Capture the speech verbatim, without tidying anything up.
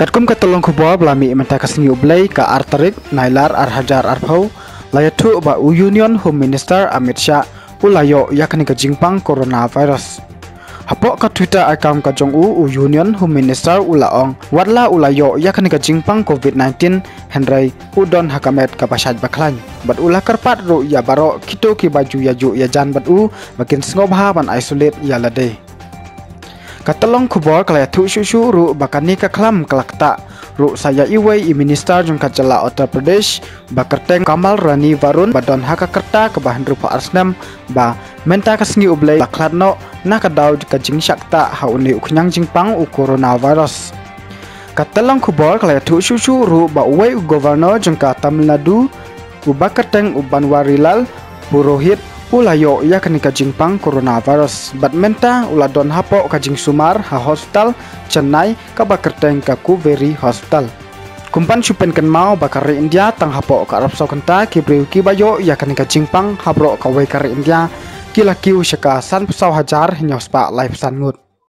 Katkum ka tyllong khubor ba la mih mynta ka sngi U Blei ka ar tarik Nailar ar hajar arphew, la ïathuh ba u Union Home Minister Amit Shah u la ïoh ïa kane ka jingpang coronavirus. Hapoh ka Twitter account ka jong u, u Union Home Minister u la ong, wat la u la ïoh ïa kane ka jingpang covid nineteen, hynrei u don ha ka met kaba shait ba khlaiñ. Bad u la kyrpad ruh ïa baroh kito kiba ju ïa ju ïa jan bad u ba kin sngewbha ban isolate ïa lade. Ka tyllong khubor ka la ïathuh shuh shuh ruh ba kane ka khlam ka la ktah ruh sa ïa iwei i minister jong ka jylla Uttar Pradesh ba kyrteng Kamal Rani Varun ba don ha ka rta kaba hynriewphew ar snem ba mynta ka sngi U Blei la khlad noh na ka daw ka jingshah ktah ha une u khñiang jingpang u coronavirus. Ka tyllong khubor ka la ïathuh shuh shuh ruh ba uwei u governor jong ka Tamil Nadu uba kyrteng u Banwarilal Purohit u la ïoh ïa kane ka jingpang coronavirus bad mynta u la don hapoh ka jingsumar ha hospital Chennai kaba kyrteng ka Kaveri Hospital. Kum ban shu pynkynmaw ba ka ri India tang hapoh ka arphew saw kynta ki briew kiba ïoh ïa kane ka jingpang, ha baroh kawei ka ri India ki la kiew sha ka sanphew saw hajar hynñiew spah laiphew san ngut.